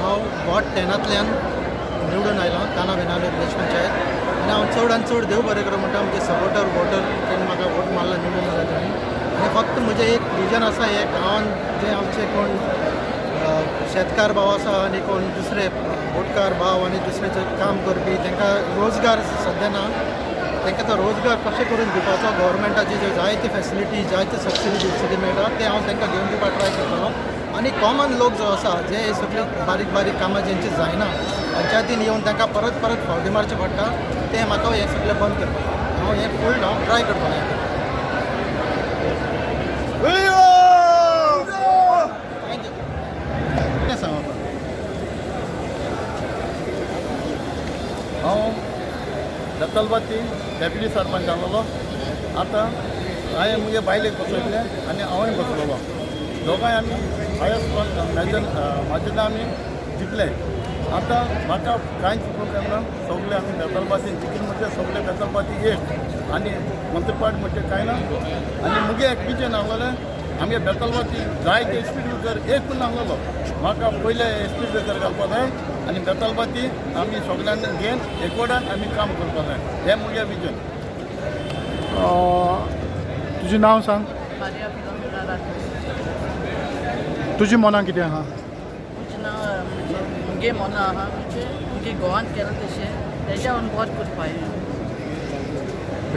हांव वॉर्ड 10आंतल्यान निवडून आयलां, काना बेनावले विलेज पंचायत. आनी हांव चड आनी चड देव बरें करूं म्हणटा, म्हजे सपोर्टर, वोटर तांणी म्हाका वोट मारला, निवडून आयला तांणी. आनी फक्त म्हजें एक विजन आसा, हे गांवान जे आमचे कोण शेतकार भाव आसा आनी कोण दुसरे बोटकार भाव आनी दुसरे जे काम करपी, तांकां रोजगार सद्या ना. तांकां तो रोजगार कशें करून दिवपाचो, गव्हर्मेंटाची ज्यो जायते फॅसिलिटी, जायते सबसिडी बिबसिडी मेळटा, ते हांव तांकां घेवन दिवपाक ट्राय करतलो. आनी कॉमन लोक जो आसा, जे हे सगळे बारीक बारीक कामां जेंची जायना, पंचायतीन येवन तांकां परत परत फावटी मारचे पडटा, ते म्हाका हें सगळें बंद करपाक हांव हें फूल हांव ट्राय करतलो हें. Thank you. कितें सांगप? हांव बेतालबाती डेप्युटी सरपंच जालोलो. आतां हांवें मुगे बायलेक बसयलें आनी हांवूय बसलेलो. दोगांय आमी हायस्ट मेजर मार्जिनान आमी जिखले. आतां म्हाका कांयच प्रोब्लेम ना. सगळे आमी बेतालबातीन जिखले म्हणजे सगळे बेतालबाती एक आनी मंत्रपाट म्हणजे कांय ना. आनी मुगे एक विजन आहलेलें, आमगे बेतालबाती जायते स्पीड ब्रेकर एक पण नाहलेलो. म्हाका पयले स्पीड ब्रेकर घालपा जाय आनी बेतालबाती आमी सगळ्यांनी घेवन एकवटान आमी काम करपा जाय, हें मुगे विजन. तुजें नांव सांग. मारिया फिलोमिना रातो. तुजी मनां कितें आहा? म्हजें नांव, म्हणजे मुगे मना आहा, म्हणजे मुगे गोवान केलां तशें तेज्या बोर करपा.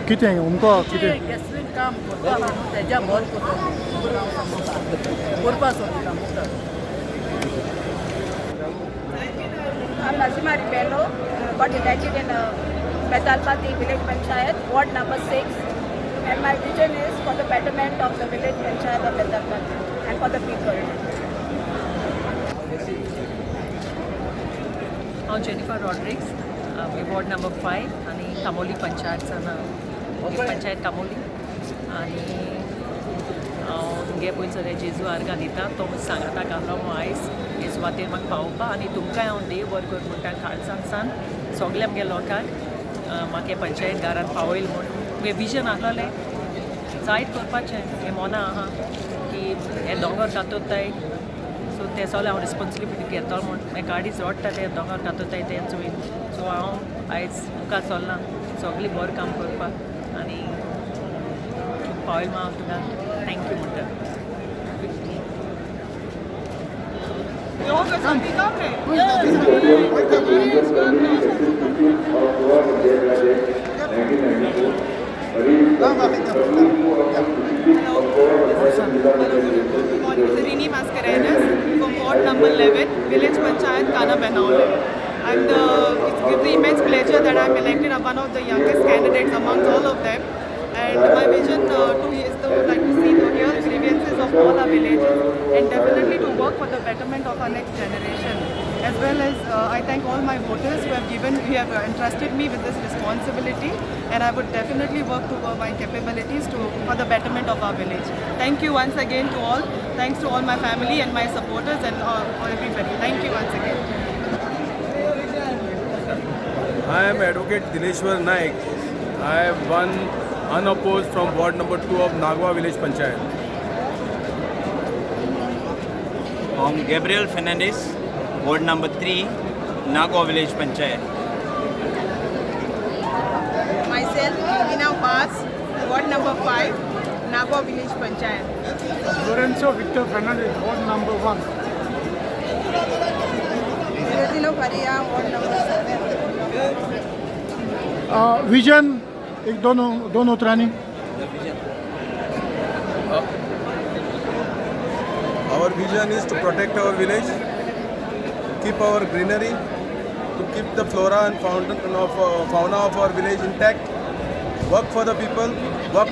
कितें उमको कितें? गॅसलीन काम करता आहा न्हू, तेज्या बोर करता करपा सोदता मुखार. I'm Nazima Rebello, got elected in Betalbatim Village Panchayat, Ward number 6. And my vision is for the betterment of the village panchayat of Betalbatim and for the people. हांव जेनिफर रॉड्रिक्स, वॉर्ड नंबर 5 आनी कामोली पंचायत, पंचायत कामोली. आनी हांव मुगे पयलीं सगळें जेजू आर्गां दिता. तो म्हज्या सांगाताक आहलो म्हूण आयज हे सुवातेर म्हाका पावोवपा. आनी तुमकांय हांव देव बरें कर म्हणटा काळजान सान, सगल्या आमगे लोकांक, म्हाका हे पंचायत घरान पावयल म्हूण. मुगे विजन आहलोलें जायत करपाचें. हें मोना आहा की हे दोंगर कातोताय, सो तें सगळें हांव रिस्पॉन्सिबिलिटी घेतलो म्हूण. मागीर गाडीच रडटा ते दोंगर कातोताय तें चोयन. सो हांव आयज मुखार चल्लां सगळीं बरें काम करपाक आनी पावयल हांव तुका thank you म्हणटा. Rini Mascarenhas from Ward number 11, Village Panchayat, Kana Benaulim. It gives me immense pleasure that I'm elected. I'm one of the youngest candidates amongst all of them. And my vision to is to like to see the real grievances of all our villages and definitely to work for the betterment of our next generation. As well as I thank all my voters who have entrusted me with this responsibility, and I would definitely work to my capabilities to for the betterment of our village. Thank you once again to all. Thanks to all my family and my supporters and everybody. Thank you once again. I am Advocate Dineshwar Naik. I have won unopposed from ward number 2 of Nagwa Village Panchayat. I'm Gabriel Fernandez, ward number 3, Nagwa Village Panchayat. Myself, Gina Vaz, ward number 5, Nagwa Village Panchayat. Lorenzo Victor Fernandes, ward number 1. Rosino Faria, Ward number 7. Vision एक दोन दोन उतरांनी. Our vision is to protect our village, keep our greenery, to keep the flora and fauna of our village intact, work for the people, work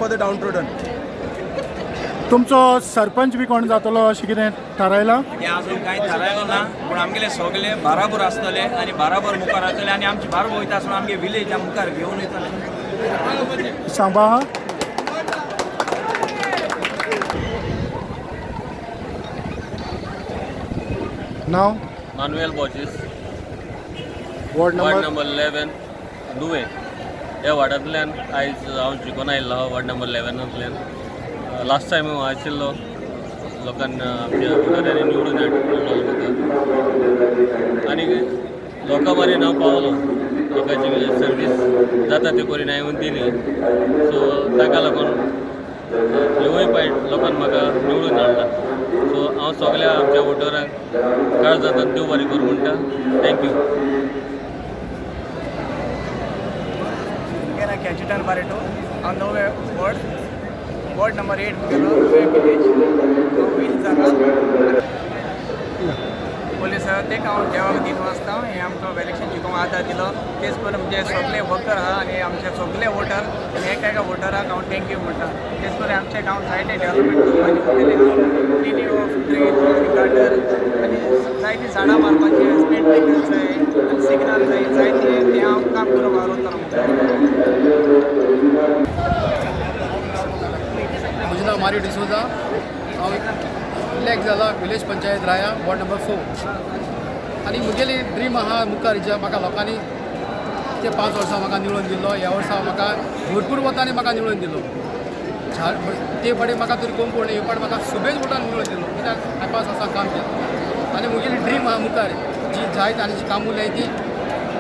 for the downtrodden. तुमचो सरपंच बी कोण जातलो अशें कितें थारायलां? तें अजून कांय थारायलो ना, पूण आमगेले सगळे बाराबर आसतले आनी बाराबर मुखार वतले आनी आमचे बाराबर वयता आसतना आमगे विलेज मुखार घेवन वयतले. सांबा आहा. नांव? Manuel Borges. Ward ward number? Number 11, Nuvem. ह्या वार्डांतल्यान आयज हांव जिखून आयिल्लो आहा, वॉर्ड नंबर 11आंतल्यान. लास्ट टायम हांव आशिल्लो, लोकांनी, आमच्या वोटरांनी निवडून हाडलेलो म्हाका. लोकां मरेन हांव पावलो, लोकांची सर्वीस जाता ते करून हांवें दिली. सो ताका लागून हेवूय पायट लोकान म्हाका निवडून हाडला. सो हांव सगल्या आमच्या वोटरांक काळजांतल्यान देव बरें करूं म्हणटा. Thank you. म्हगे कॅजिटन बारेटो. हांव नवे वॉर्ड, वॉर्ड नंबर 8 मुगेलो नुवें विलेज. हांव वील जाला पोलीस तेका हांव देवाक दिन वाचता. हें आमकां इलेक्शन जिखूंक आदार दिलो. तेच परी म्हणजे सगळे वर्कर आहा आनी आमचे सगळे वोटर आनी एका एका वोटराक हांव thank you म्हणटा. तेच परी आमच्या गांवांत जायते डेवलपमेंट करपाचें उरलेलें आहा. क्लिनींग ऑफ ड्रेन आनी गटर आनी जायतीं झाडां मारपाचीं, स्पीड ब्रेकर जाय आनी सिग्नल जाय, जायते तें हांव काम करूंक वावुरतलो मुखार. म्हजें नांव मारियो डिसोजा. हांव इलेक्ट जाला विलेज पंचायत राया, वॉर्ड नंबर 4. आनी म्हगेली ड्रीम आहा मुखार ज्या म्हाका लोकांनी ते 5 वर्सां म्हाका निवडून दिल्लो, ह्या वर्सा म्हाका भरपूर वतांनी म्हाका निवडून दिल्लो. ते फाटी म्हाका तरी कोण पळोवं, हे फाटी म्हाका सुबेज वोटान निवडून दिल्लो, कित्याक हांवें 5 वर्सां काम केलें. आनी म्हगेली ड्रीम आहा मुखार जी जायत आनी जी काम उरल्याय ती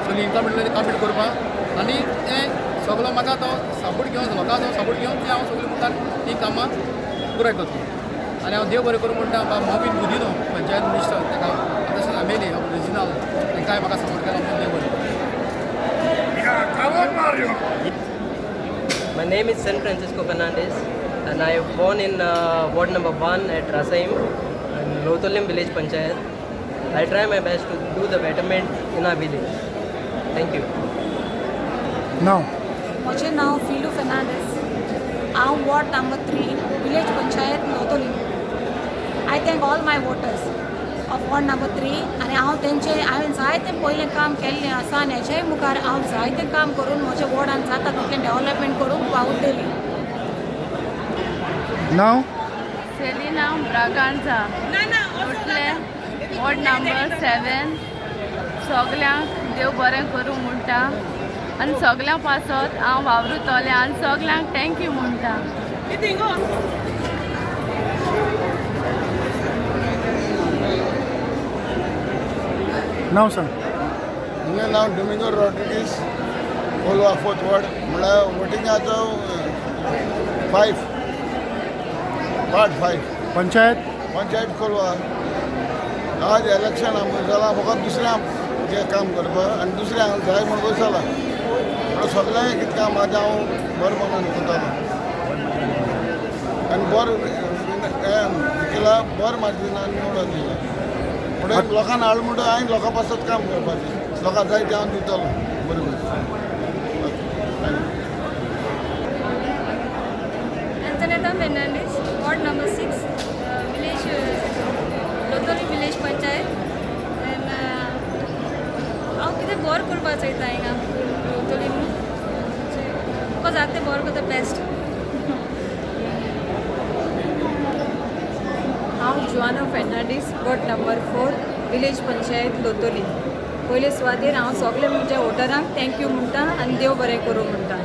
सगळी इनकम्प्लीट कंप्लीट करपाक आनी तें सगलो म्हाका तो सपोर्ट घेवन, लोकांचो सपोर्ट घेवन ती हांव सगळीं मुखार ती कामां पुराय करतलो. आनी हांव देव बरें करूं म्हणटा मॉविन गुदिन्हो पंचायत मिनिस्टर, ताका तशेंच एम एल ए रेजिनाल, तांकांय म्हाका सपोर्ट केला म्हणून देव बरें. My name is San Francisco Fernandez and I am born in ward number 1 at Rasaim in Loutolim village panchayat. I try my best to do the betterment in our village. Thank you. Now. म्हजें नांव फिलू फेर्नांडीस. हांव ward number 3 village panchayat Loutolim. I thank all my voters of ward number 3 आनी हांव तेंचें हांवें जायतें पयलें काम केल्लें आसा आनी हेच्याय मुखार हांव जायतें काम करून म्हज्या वॉर्डान जाता तितलें डेवलपमेंट करूंक वावुरतलें. नांव सेलिना ब्रागांझा. उठले वॉर्ड नंबर 7. सगल्यांक देव बरें करूं म्हणटा आनी सगल्यां पासत हांव वावरुतलें आनी सगल्यांक thank you म्हणटा. नांव सांग. म्हजें नांव Domingo Rodrigues, Colva 4th ward. म्हळ्यार वोटिंगाचो 5, वार्ड 5, पंचायत पंचायत कोलवा. आज इलेक्शन जालां, फकत दुसऱ्या जें काम करपाक आनी दुसऱ्या जाय म्हूण बसलां. म्हणून सगळें कितें काम आतां हांव बरें मनान करतालो आनी बरें केलां, बरें मार्जिनान निवडून दिलां. म्हणून लोकांक हाडलें म्हणटकच हांवें लोकां पासत काम करपाचें, लोकांक जाय तें हांव दितलो. बरें. Antonetta Fernandes, ward number 6, village Loutolim village panchayat. And हांव कितें बरें करपाक चोयता हिंगा लोतोलीम, म्हाका जाता तें बरें करता बेस्ट. हांव Joana Fernandes, ward number 4, village panchayat Loutolim. पयले सुवातेर हांव सगळे म्हज्या वोटरांक thank you म्हणटा आनी देव बरें करूं म्हणटा.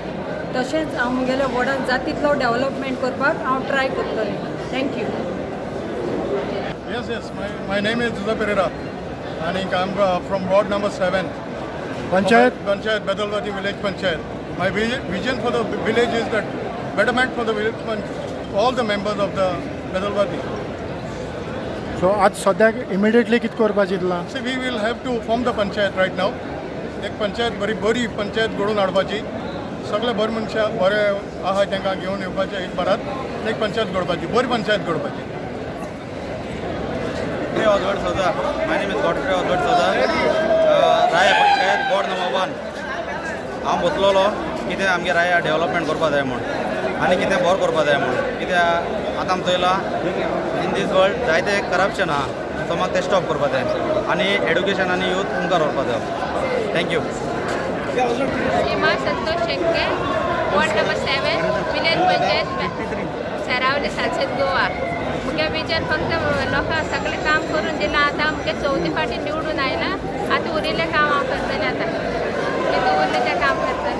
तशेंच हांव म्हगेल्या वॉर्डान जाता तितलो डेवलपमेंट करपाक हांव ट्राय करतलें. Thank you. Yes, yes. My name is Duda Pereira and I am from ward number 7. Panchayat? Panchayat, Betalbatim village panchayat. My vision for the village is that betterment for the village, all the members of the Betalbatim. So, आज सद्याक immediately कितें करपाचें चिंतलां? See, we will have to form the panchayat right now. एक पंचायत बरी बरी पंचायत घडोवन हाडपाची, सगळे बरे मनशां बरे आहा तांकां घेवन येवपाचें एक बारात एक पंचायत घडोवपाची, बरी panchayat घडोवपाची. Oswald Souza. My name is Godfrey Oswald Souza. Raya panchayat ward number 1. हांव बसलोलो कितें आमगे राया डेवलपमेंट करपा जाय म्हूण आनी कितें बरें करपा जाय म्हूण. कित्याक आतां आमी चोयलां इन these world जायते करप्शन आहा, सो म्हाका तें स्टॉप करपा जाय आनी एडुकेशन आनी यूथ मुखार व्हरपा जाय. Thank you. Seema Santosh Shetye, ward number 7, village panchayat Seraulim, Salcete, Goa. मुगे विजन फक्त लोकांक सगळें काम करून दिलां. आतां आमगे चवथी फावटी निवडून आयलां, आतां उरिल्लें काम हांव करतलें. आतां कितें उरलें तें काम करतलें.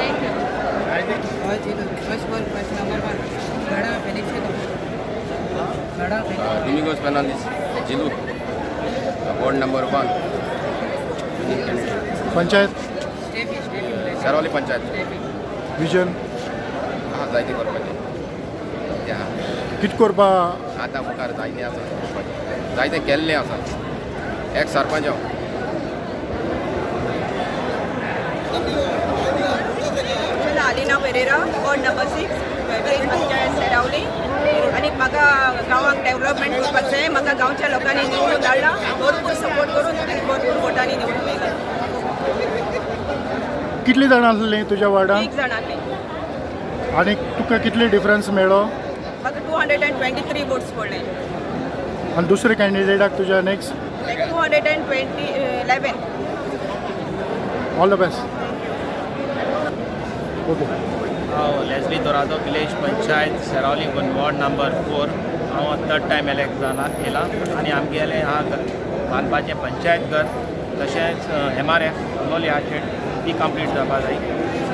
Thank you. Domingos Fernandes, Jilu, ward number 1, panchayat सारवाली पंचायत विजन आहा जायते करपाचें तें आहा. कितें करपा? आतां मुखार जायतें आसा करपाचें, जायतें केल्लें आसा. एक सरपंच हांव. Alina Pereira, ward number 6, village panchayat Seraulim. आनी म्हाका गांवांक डेवलपमेंट करपाक जाय. म्हाका गांवच्या लोकांनी निवडून धाडला, भरपूर सपोर्ट करून आनी भरपूर वोटांनी निवडून येयला. कितली जाणां आसलीं तुज्या वार्डान? 1 जाण आसली. आनी तुका कितले डिफरन्स मेळ्ळो? म्हाका 223 वोट्स पडले. आनी दुसरे कॅन्डिडेटाक तुज्या next? 211. All the best. Okay. हांव Leslie Dorado, village panchayat Seraulim, ward number 4. हांव थर्ड टायम एलेक्ट जाला येयला आनी आमगेलें हा बांदपाचें पंचायत घर तशेंच MRF लोली आर्चेड ती कंप्लीट जावपा जाय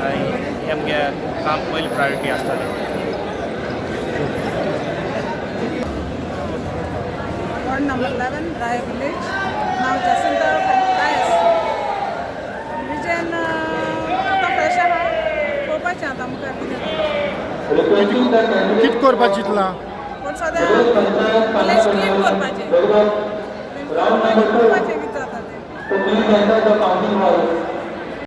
आनी हें आमगे काम पयली प्रायोरिटी आसतलें. Ward number 11, Raya village. नांव जासिंता डायस. विजन आतां फ्रेश आहा, पळोवपाचें आतां मुखार कितें. कितें करपाक चिंतलां? पूण सद्या विलेज क्लीन करपाचें, पळोवपाचें कितें जाता तें.